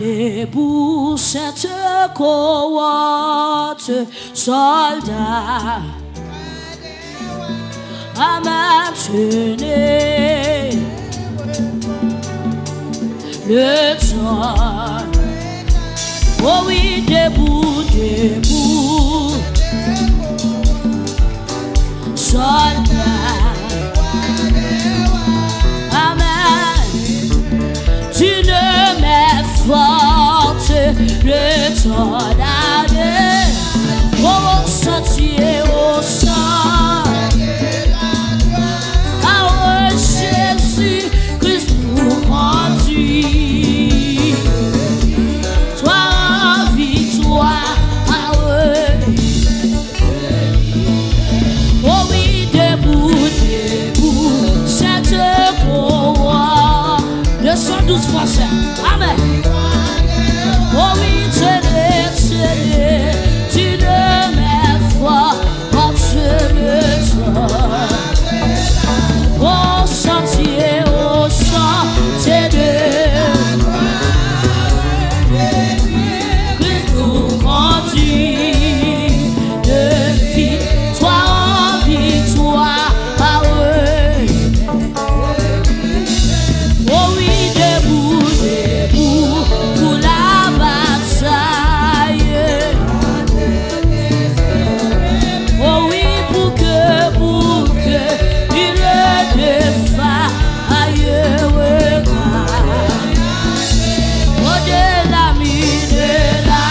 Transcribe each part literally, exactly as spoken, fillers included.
Debout, cette cohorte, soldats, à maintenir le temps. Oh oui, debout, debout, soldats. Amen. D'une main forte, le temps d'arder. Au sentier, au sang. Par Jésus-Christ nous conduit. Victoire en victoire, ah oui. Oh oui, debout, debout, cette cohorte. Deux cent douze Français. Amen. Oh oui, tenez, tenez, d'une main forte, porte le sang. Au sentier, au sentier de Christ nous conduit de victoire en victoire. Ah oui. Oh oui, debout, debout pour la bataille. Oh oui, pour que, pour que il ne défaille pas. Au-delà, mi de la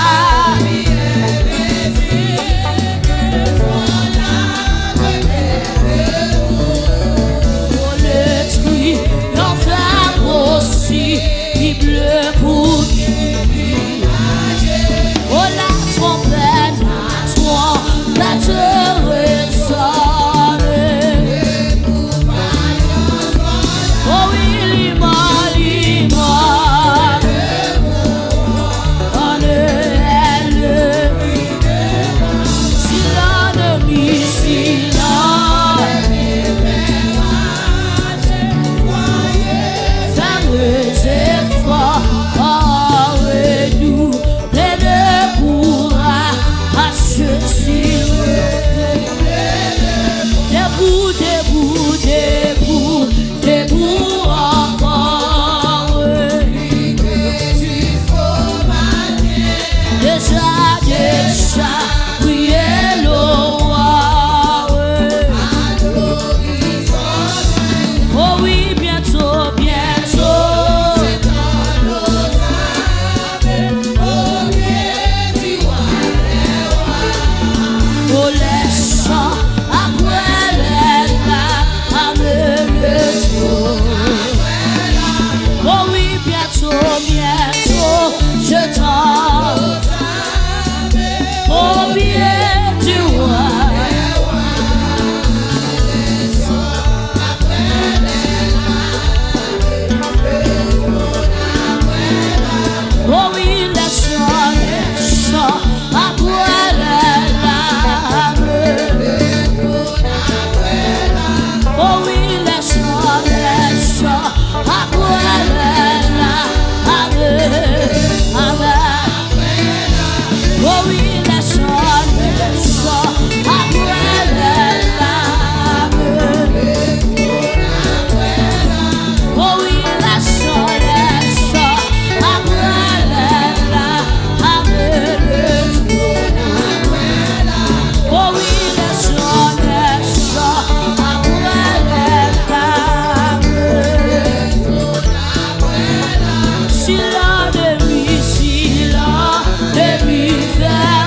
Oh, le triomphe impossible pour qui? Oh, la trompette, la trompette résonne. Oh oui, li mò, li mò. An èl, si lènmi, si lènmi fè move zefò, redouble de kouraj, asire. Debout, debout, debout, debout ankò. Deja, deja, priyé le roi. Oh oui, bientôt, bientôt. Oh, les chants après les larmes, le jour. Oh oui, bientôt, bientôt, je t'entends au pied du roi. Oh oui, les chants, les chants après les larmes. Oh oui, les chants, les chants après les larmes. Amen. Oh oui, les chants, les chants après les larmes. Oh oui, les chants, les chants après les larmes. Oh oui, les chants, les chants après les larmes. Si lènmi, si lènmi fè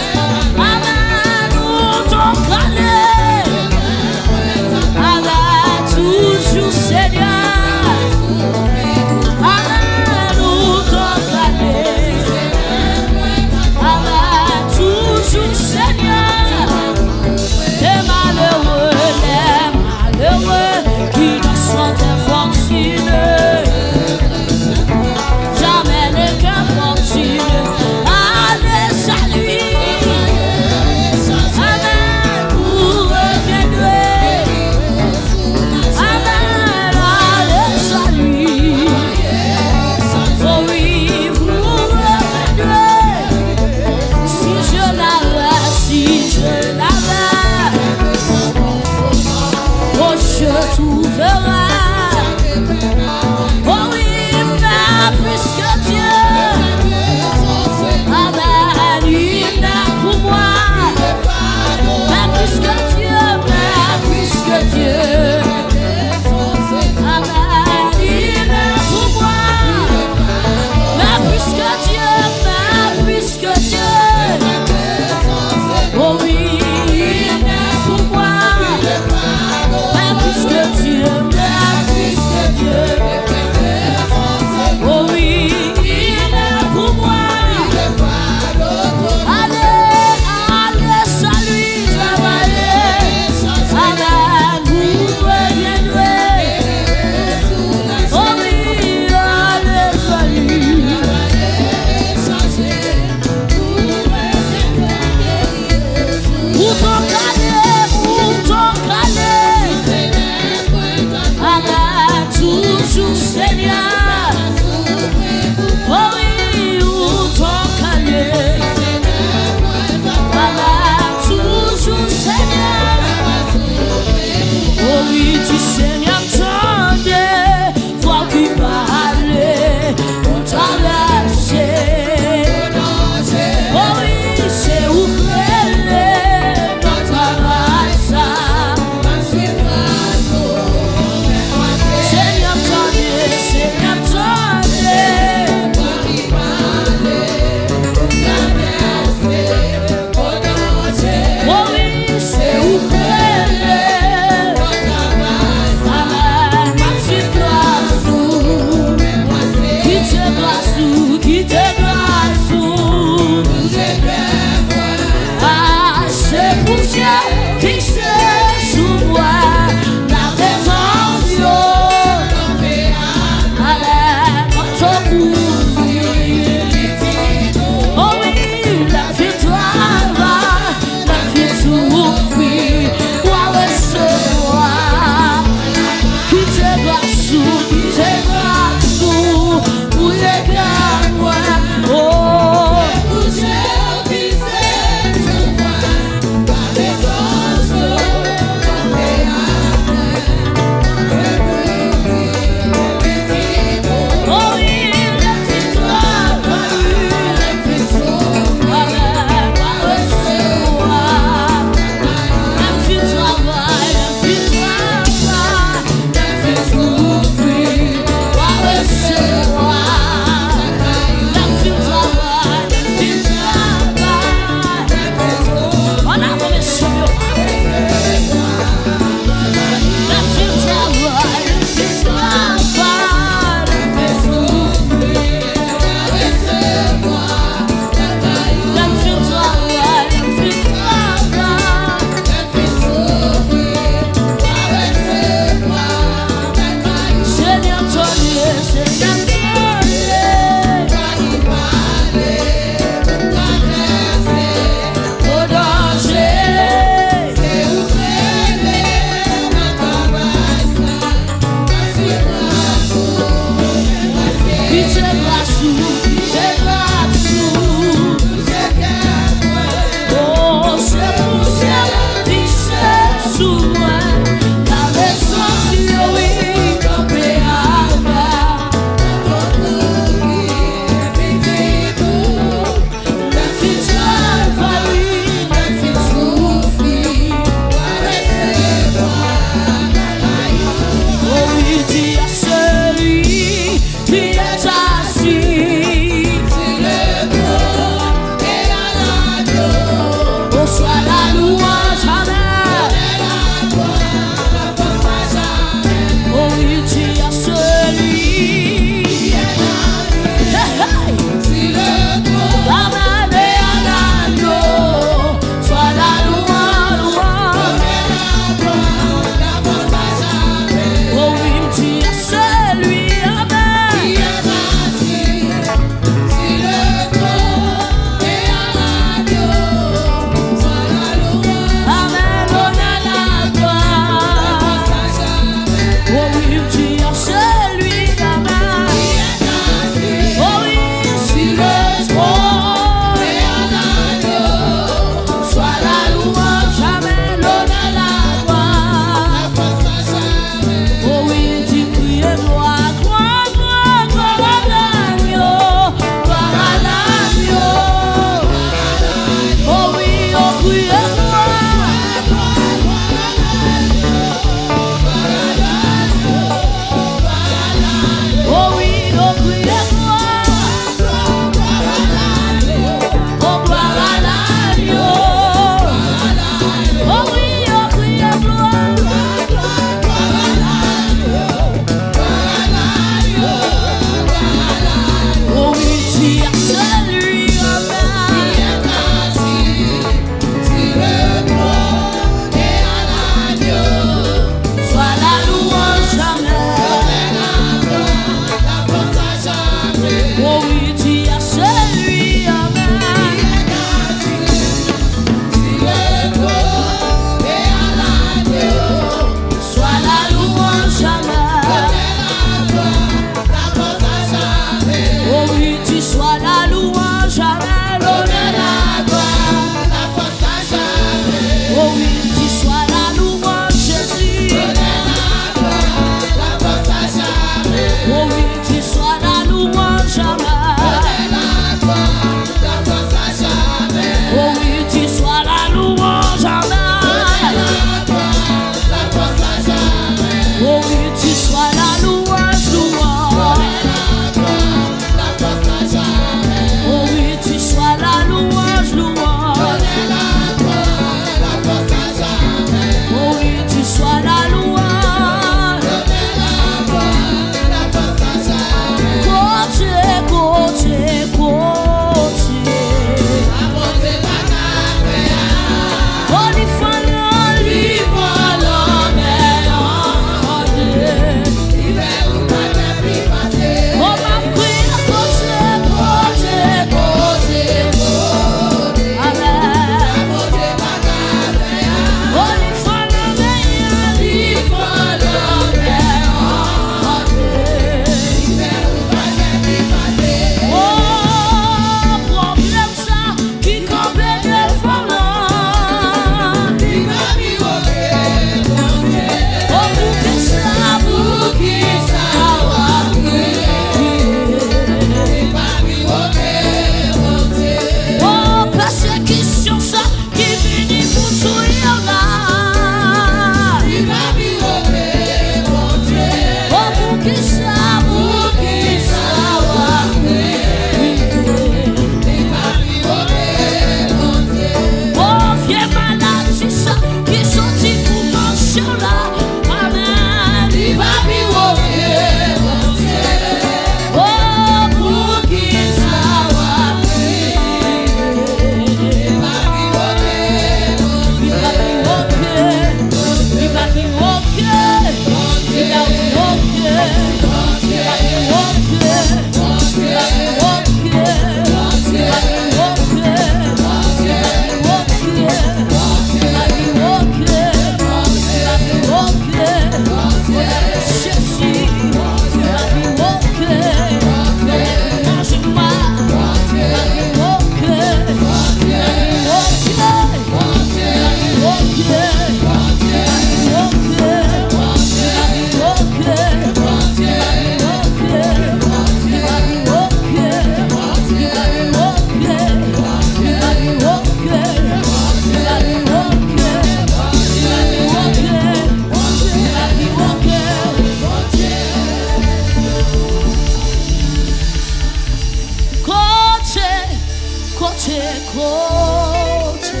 Kote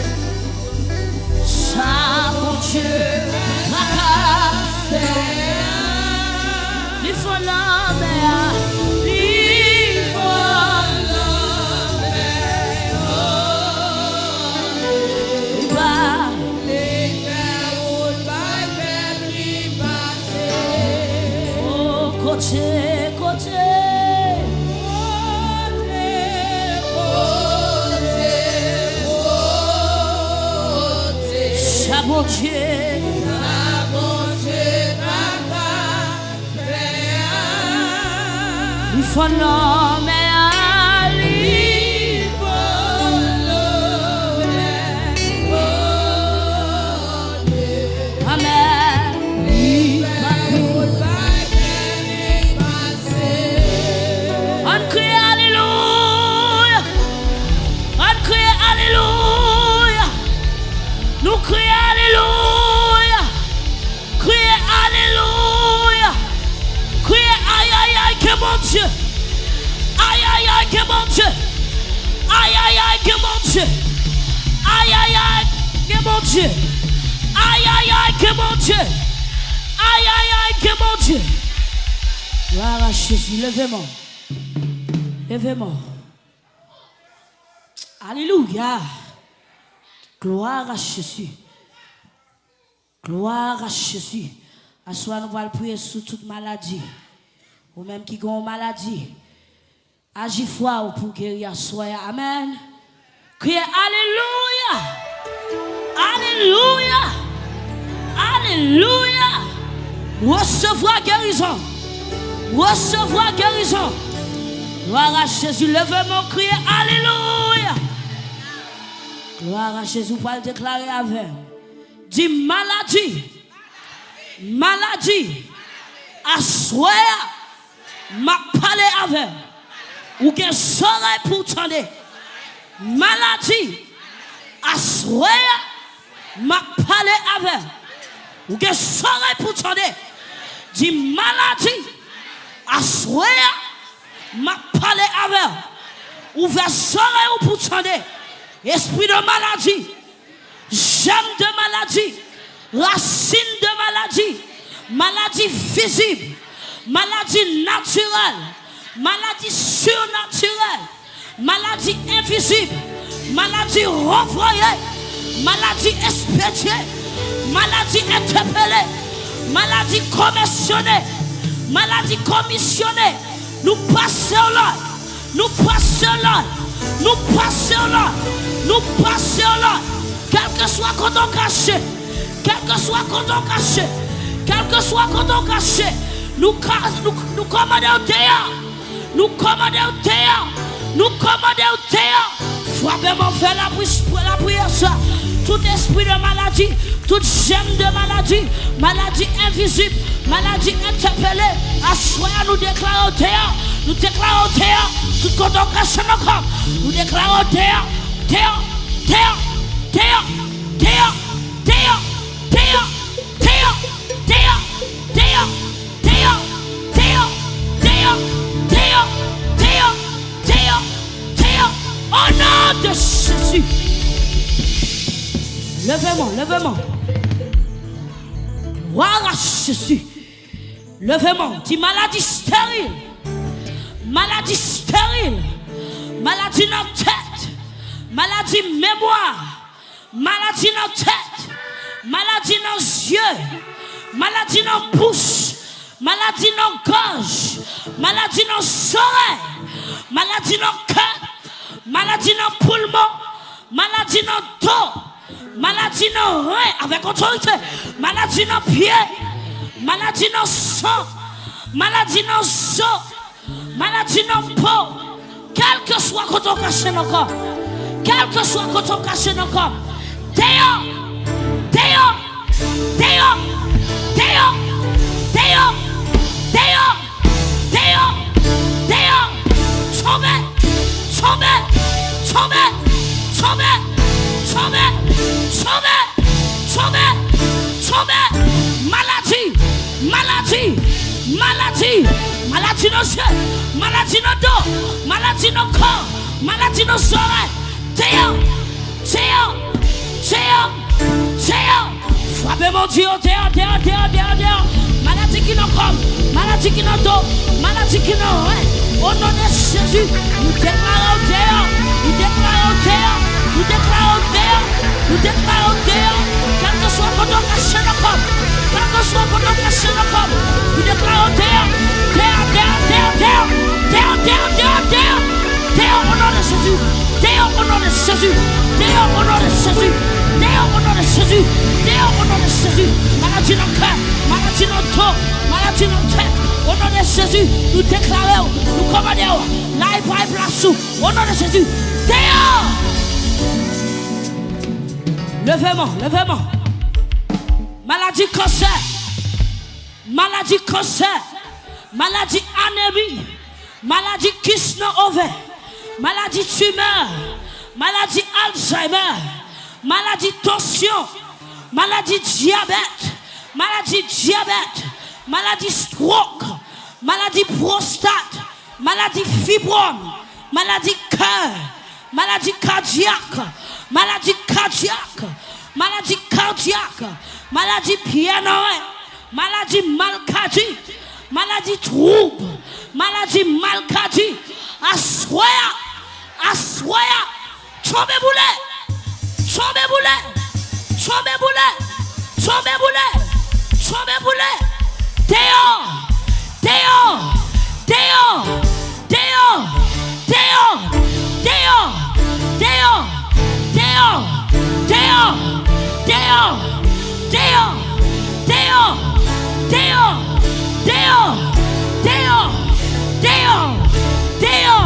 sa Bondye pa ka fè? Li fon lanmè a, li fon lanmè a. Li pa, li fè wout bay pèp li pase. O kote, kote. Kote, kote, kote. Sa Bondye. Sa Bondye pa ka fè a. Li fon lanmè a, li fon lanmè a. Amèn. Ann kriye alelouya. Ann kriye alelouya. Nou kriye alelouya. Kriye alelouya. Kriye ayayay gen Bondye. Ayayay gen Bondye. Ayayay gen Bondye. Ayayay gen Bondye. Ayayay gen Bondye. Ayayay gen Bondye. Glwa a Jezi, leve men w. Leve men w. Alelouya. Glwa a Jezi. Glwa a Jezi. Aswè a nou pral priye sou tout maladi. Ou menm ki gen yon maladi, aji fwa w pou geri aswè a. Amèn. Kriye alelouya. Alelouya. Alelouya. Resevwa gerizon. Resevwa gerizon. Glwa a Jezi, leve men w, kriye alelouya. Glwa a Jezi, w pral deklare avè m. Di maladi. Maladi. Aswè a, m ap pale avè w. Ou gen zòrèy pou w tande. Maladi. Aswè a, m ap pale avè w. Ou gen zòrèy pou w tande. Di maladi. Aswè a, m ap pale avè w. Ouvè zòrèy ou pou w tande. Espri de maladi. Jèm de maladi, rasin de maladi, maladi vizib, maladi natirèl, maladi sinatirèl, maladi envizib, maladi ranvwaye, maladi espedye, maladi entèpele, maladi komisyone, maladi komisyone. Nou pase w la. Nou pase w la. Nou pase w la. Nou pase w la. Kèlkeswa kote w kache. Kèlkeswa kote w kache. Kèlkeswa kote w kache. Nou ka, nou, nou kòmande w deyò. Nou kòmande w deyò. Nou kòmande w deyò. Frape men w, fè lapri, lapriyè sa. Tout espri de maladi, tout jèm de maladi, maladi envizib, maladi entèpele, aswè a nou deklare w deyò. Nou deklare w deyò. Tout kote w kache nan kò m, nou deklare w deyò. Deyò, deyò, deyò, deyò, deyò, deyò, deyò, deyò, deyò, deyò, deyò, deyò, deyò, deyò, deyò, deyò, deyò, o non de Jezi. Leve men w, leve men w. Glwa a Jezi. Leve men w. Di maladi steril. Maladi steril. Maladi nan tèt. Maladi memwa. Maladi nan tèt, maladi nan zye, maladi nan bouch, maladi nan gòj, maladi nan zòrèy, maladi nan kè, maladi nan poulmon, maladi nan do, maladi nan ren, avèk otorite, maladi nan pye, maladi nan san, maladi nan zo, maladi nan po, kèlkeswa kote w kache nan kò m, kèlkeswa kote w kache nan kò m, deyò, deyò, tonbe, tonbe, tonbe, tonbe, tonbe, tonbe, tonbe, tonbe, maladi, maladi, maladi, maladi nan zye, maladi nan do, maladi nan kò, maladi nan zòrèy, Deyò! Deyò! Deyò! Deyò! Frape men w, di yo deyò, deyò, deyò, deyò, deyò. Maladi ki nan kò m, maladi ki nan do, maladi ki nan ren. O non de Jezi, nou deklare w deyò. Nou deklare w deyò. Nou deklare w deyò. Nou deklare w deyò. Kèlkeswa kote w kache nan kò m, kèlkeswa kote w kache nan kò m, nou deklare w deyò. Deyò, deyò, deyò, deyò. Deyò, deyò, deyò, deyò. Deyò, o non de Jezi. Deyò, o non de Jezi. Deyò, o non de Jezi. Deyò, o non de Jezi. Deyò, o non de Jezi. Maladi nan kè, maladi nan do, maladi nan tèt. O non de Jezi, nou deklare w, nou kòmande w. Lage plas ou. O non de Jezi. Deyò! Leve men w, leve men w. Maladi kansè. Maladi kansè. Maladi anemi. Maladi kis nan ovè. Maladi timè. Maladi Alzheimer. Maladi tansyon. Maladi dyabèt. Maladi dyabèt. Maladi stroke. Maladi pwostat. Maladi fibwòm. Maladi kè. Maladi kadyak. Maladi kadyak. Maladi kadyak. Maladi pyè nan ren. Maladi malkadi. Maladi twoub. Maladi malkadi. Aswè a. Aswè a. Tonbe boule! Tonbe boule! Tonbe boule! Tonbe boule! Tonbe boule! Deyò! Deyò! Deyò! Deyò! Deyò! Deyò! Deyò! Deyò! Deyò! Deyò! Deyò! Deyò!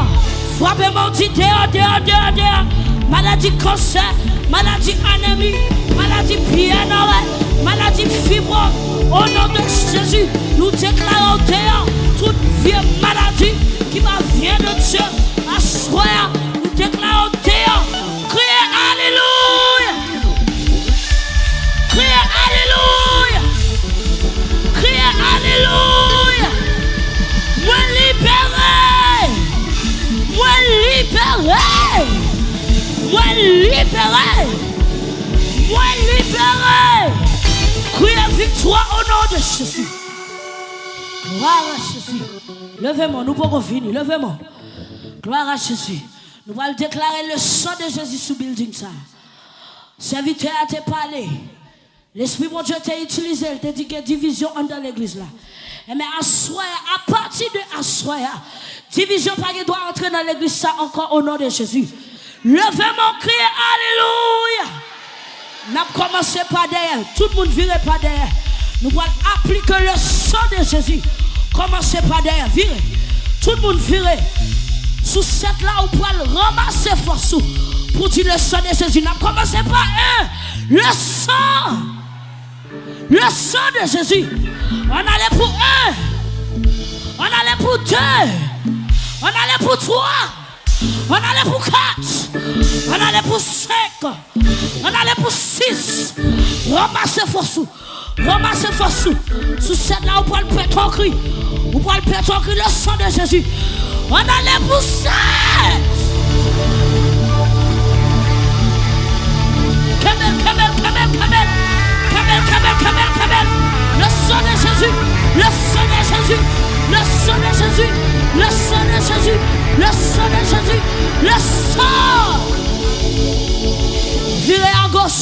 Frape men w, di deyò, deyò, deyò, deyò. Maladi kansè, maladi anemi, maladi pyè nan ren, maladi fibwòm. O non de Jezi, nou deklare w deyò. Tout vye maladi ki pa vyen de Dye, aswè a, nou deklare w deyò. Kriye alelouya! Kriye alelouya! Kriye alelouya! Mwen libere! Mwen libere! Mwen libere! Mwen libere! Kriye viktwa o non de Jezi! Glwa a Jezi! Leve men w, nou poko fini, leve men w! Glwa a Jezi! Nou pral deklare le san de Jezi sou bilding sa. Sèvitè a te pale. Lespri Bondye te itilize l, te di gen divizyon anndan legliz la. Enben, aswè a, apati de aswè a, divizyon pa gen dwa antre nan legliz sa ankò o non de Jezi. Leve men w, kriye alelouya! N ap kòmanse pa dèyè. Tout moun vire pa dèyè. Nou pral aplike le san de Jezi. Kòmanse pa dèyè. Vire. Tout moun vire. Sou sèt la, ou pral ranmase fòs ou pou di le san de Jezi. N ap kòmanse pa en. Le san. Le san de Jezi. Ann ale pou en. Ann ale pou de. Ann ale pou twa. Ann ale pou kat. Ann ale pou senk. Ann ale pou sis. Ranmase fòs ou. Ranmase fòs ou. Sou sèt la, ou pral pete yon kri. Ou pral pete yon kri, le san de Jezi. Ann ale pou sèt. Kenbe l, kenbe l, kenbe l, kenbe l. Kenbe l, kenbe l, kenbe l, kenbe l. Le san de Jezi. Le san de Jezi. Le san de Jezi. Le san de Jezi. Le san de Jezi. Le san. Vire agoch.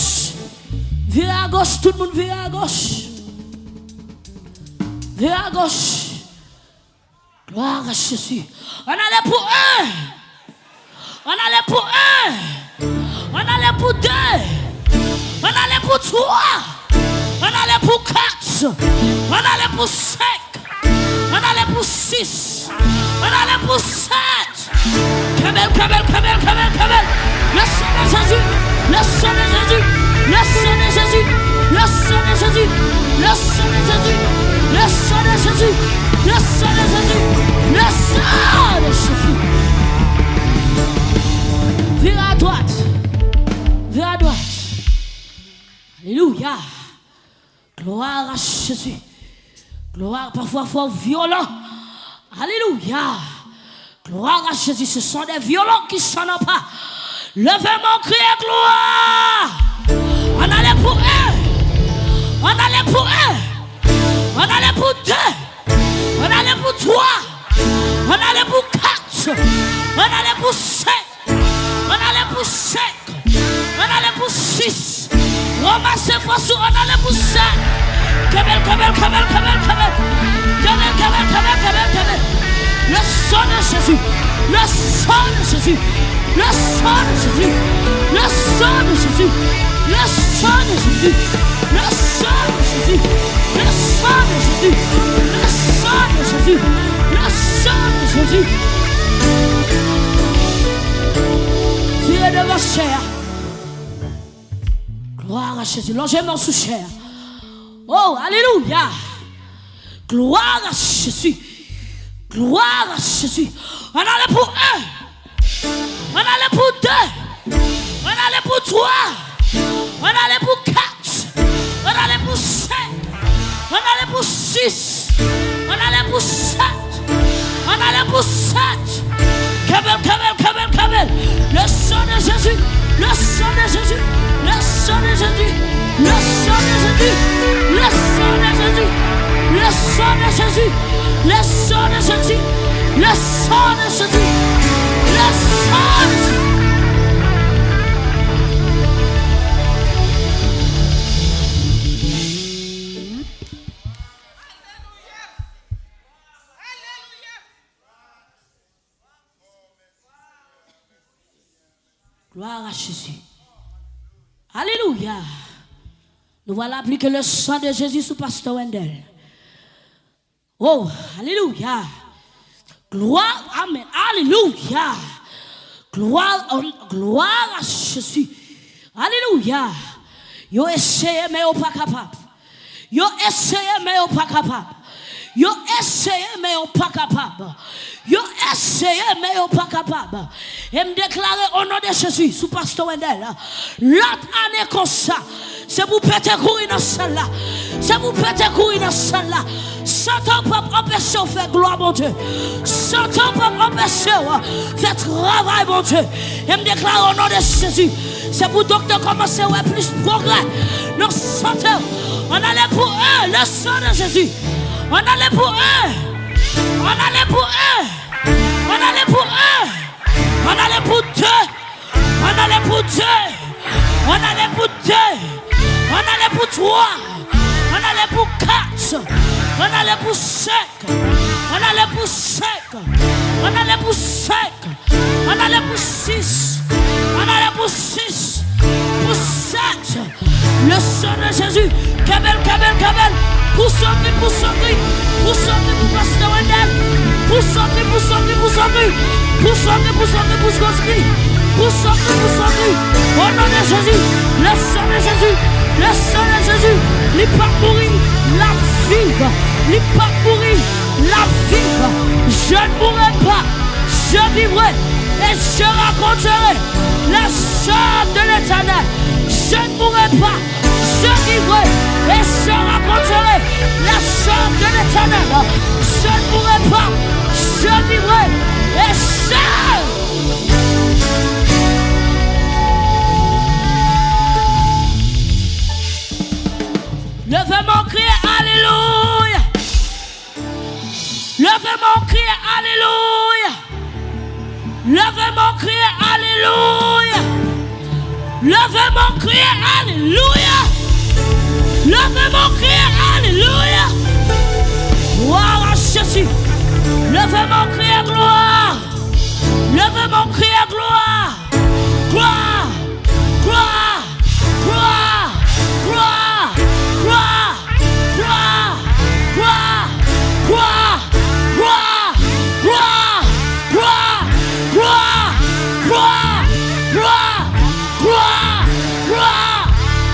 Vire agoch. Tout moun vire agoch. Vire agoch. Glwa a Jezi. Ann ale pou en. Ann ale pou en. Ann ale pou de. Ann ale pou twa. Ann ale pou kat. Ann ale pou senk. Ann ale pou sis. Ann ale pou sèt. Kenbe l, kenbe l, kenbe l, kenbe l, kenbe l. Le san de Jezi. Le san de Jezi. Le san de Jezi. Le san de Jezi. Le san de Jezi. Le san de Jezi. Le san de Jezi. Le san de Jezi. Vire adwat. Vire adwat. Alelouya. Glwa a Jezi. Glwa, pafwa fò vyolan. Alelouya. Glwa a Jezi, ce sont des violons qui sonnent pas. Leve men w, kriye glwa. Ann ale pou en. Ann ale pou en. Ann ale pou de. Ann ale pou twa. Ann ale pou kat. Ann ale pou senk. Ann ale pou senk. Ann ale pou sis. Ranmase fòs ou, ann ale pou sèt. Kenbe l, kenbe l, kenbe l, kenbe l, kenbe l. Kenbe l, kenbe l, kenbe l, kenbe l, kenbe l. Le sang de Jésus. Le sang de Jésus. Le sang de Jésus. Le sang de Jésus. Le sang de Jésus. Le sang de Jésus. Le sang de Jésus. Le sang de Jésus. Le sang de Jésus. Vire devan chè a. Gloire à Jésus. Lonje men w sou chè a. Oh, alelouya. Gloire à Jésus. Gloire à Jésus. Ann ale pou en. Ann ale pou de. Ann ale pou twa. Ann ale pou kat. Ann ale pou senk. Ann ale pou sis. Ann ale pou sèt. Ann ale pou sèt. Kenbe l, kenbe l, kenbe l, kenbe l. Le sang de Jésus. Le sang de Jésus. Le sang de Jésus. Le sang de Jésus. Le sang de Jésus. Le sang de Jésus. Le sang de Jésus. Le sang de Jésus. Le sang de Jésus. Gloire à Jésus. Alelouya. Nou pral aplike le sang de Jésus sou pastè Wendell. Oh, alelouya. Gloire, amen. Alelouya. Gloire, gloire à Jésus. Alelouya. Yo eseye, men yo pa kapab. Yo eseye, men yo pa kapab. Yo eseye, men yo pa kapab. Yo eseye, men yo pa kapab. E m deklare, o non de Jezi, sou pastè Wendell, lòt ane konsa, se pou pete kouri nan sal la. Se pou pete kouri nan sal la. Sante w p ap anpeche w fè glwa Bondye. Sante w p ap anpeche w fè travay Bondye. E m deklare, o non de Jezi, se pou doktè kòmanse wè plis pwogrè nan sante w. Ann ale pou en, le sang de Jésus. Ann ale pou en. Ann ale pou en. Ann ale pou en. Ann ale pou de. Ann ale pou de. Ann ale pou de. Ann ale pou twa. Ann ale pou kat. Ann ale pou senk. Ann ale pou senk. Ann ale pou senk. Ann ale pou sis. Ann ale pou sis. Pou sèt. Le sang de Jésus. Kenbe l, kenbe l, kenbe l. Pouse yon kri, pouse yon kri. Pouse yon kri pou pastè Wendell. Pouse yon kri, pouse yon kri, pouse yon kri. Pouse yon kri, pouse yon kri, pouse yon kri. Pouse yon kri, pouse yon kri. O non de Jezi. Le sang de Jésus. Le sang de Jésus. Li p ap mouri. L ap viv. Li p ap mouri. L ap viv. Je ne mourrai pas. Je vivrai. Et je raconterai les œuvres de l'Éternel. Je ne mourrai pas. Je vivrai et je raconterai les œuvres de l'Éternel. Je ne mourrai pas. Je vivrai et je... Leve men w, kriye alelouya. Leve men w, kriye alelouya. Leve men w, kriye alelouya. Leve men w, kriye alelouya. Leve men w, kriye alelouya. Gloire à Jésus. Leve men w, kriye glwa. Leve men w, kriye glwa. Glwa. Glwa. Glwa.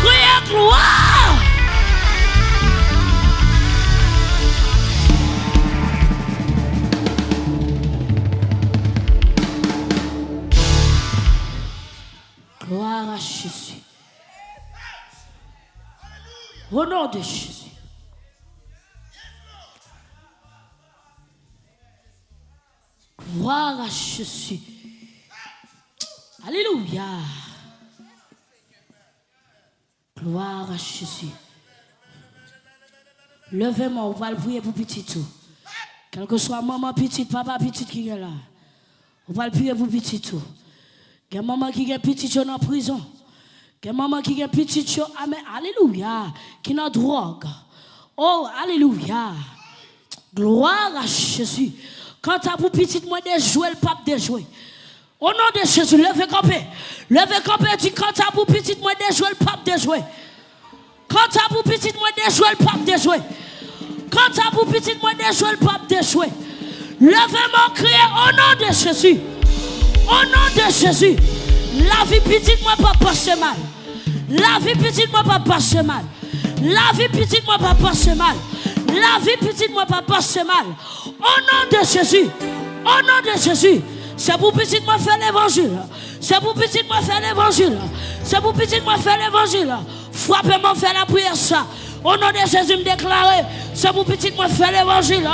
Kriye glwa! Gloire à Jésus. Au nom de Jésus. Gloire à Jésus. Alelouya. Gloire à Jésus. Leve men w, ou pral priye pou pitit ou. Kèlkeswa manman pitit, papa pitit ki gen la. Ou pral priye pou pitit ou. Gen manman ki gen pitit yo nan prizon. Gen manman ki gen pitit yo, amèn, alelouya, ki nan dwòg. Oh, alelouya. Gloire à Jésus. Kanta pou pitit mwen dejwe, l p ap dejwe. O non de Jezi, leve kanpe. Leve kanpe, di kanta pou pitit mwen dejwe, l p ap dejwe. Kanta pou pitit mwen dejwe, l p ap dejwe. Kanta pou pitit mwen dejwe, l p ap dejwe. Leve men w, kriye, o non de Jezi. O non de Jezi. Lavi pitit mwen p ap pase mal. Lavi pitit mwen p ap pase mal. Lavi pitit mwen p ap pase mal. Lavi pitit mwen p ap pase mal. O non de Jezi. O non de Jezi. Se pou pitit mwen fè levanjil. Se pou pitit mwen fè levanjil. Se pou pitit mwen fè levanjil. Frape men w, fè lapriyè sa. O non de Jezi, m deklare, se pou pitit mwen fè levanjil.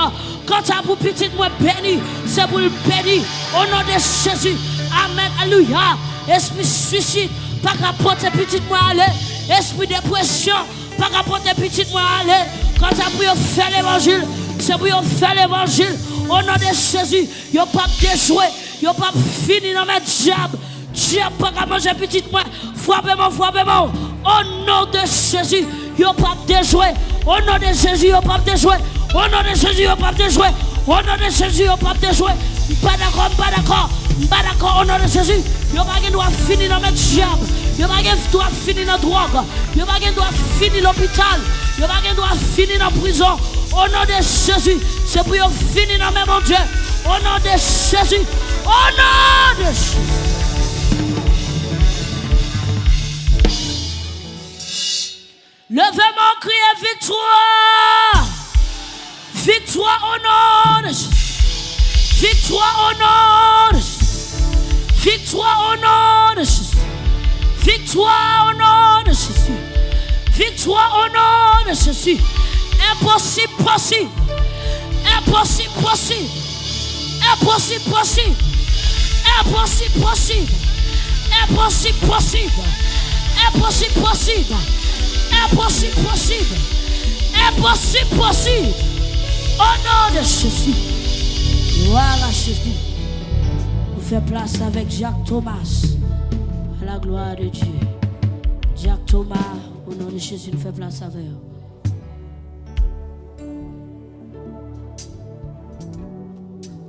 Kanta pou pitit mwen beni, se pou l beni. O non de Jezi. Amèn. Alelouya. Espri swisid pa ka pote pitit mwen ale. Espri depresyon pa ka pote pitit mwen ale. Kanta pou yo fè levanjil, se pou yo fè levanjil. O non de Jezi, yo p ap dejwe, yo p ap fini nan men dyab. Dyab pa ka manje pitit mwen. Frape men w, frape men w. O non de Jezi, yo p ap dejwe. O non de Jezi, yo p ap dejwe. O non de Jezi, yo p ap dejwe. O non de Jezi, yo p ap dejwe. M pa dakò, m pa dakò, m pa dakò. O non de Jezi, yo pa gen dwa fini nan men dyab. Yo pa gen dwa fini nan dwòg. Yo pa gen dwa fini lopital. Yo pa gen dwa fini nan prizon. O non de Jezi, se pou yo fini nan men Bondye. O non de Jezi. O non de Jezi. Leve men w, kriye viktwa. Viktwa o non de Jezi. Viktwa o non de Jezi. Viktwa o non de Jezi. Viktwa o non de Jezi. Viktwa o non de Jezi. Enposib posib. Enposib posib. Enposib posib. Enposib posib. Enposib posib. Enposib posib. Enposib posib. Enposib posib. O non de Jezi. Gloire à Jésus. Nou fè plas avèk Jack Thomas. À la gloire de Dieu. Jack Thomas, o non de Jezi, nou fè plas avè w.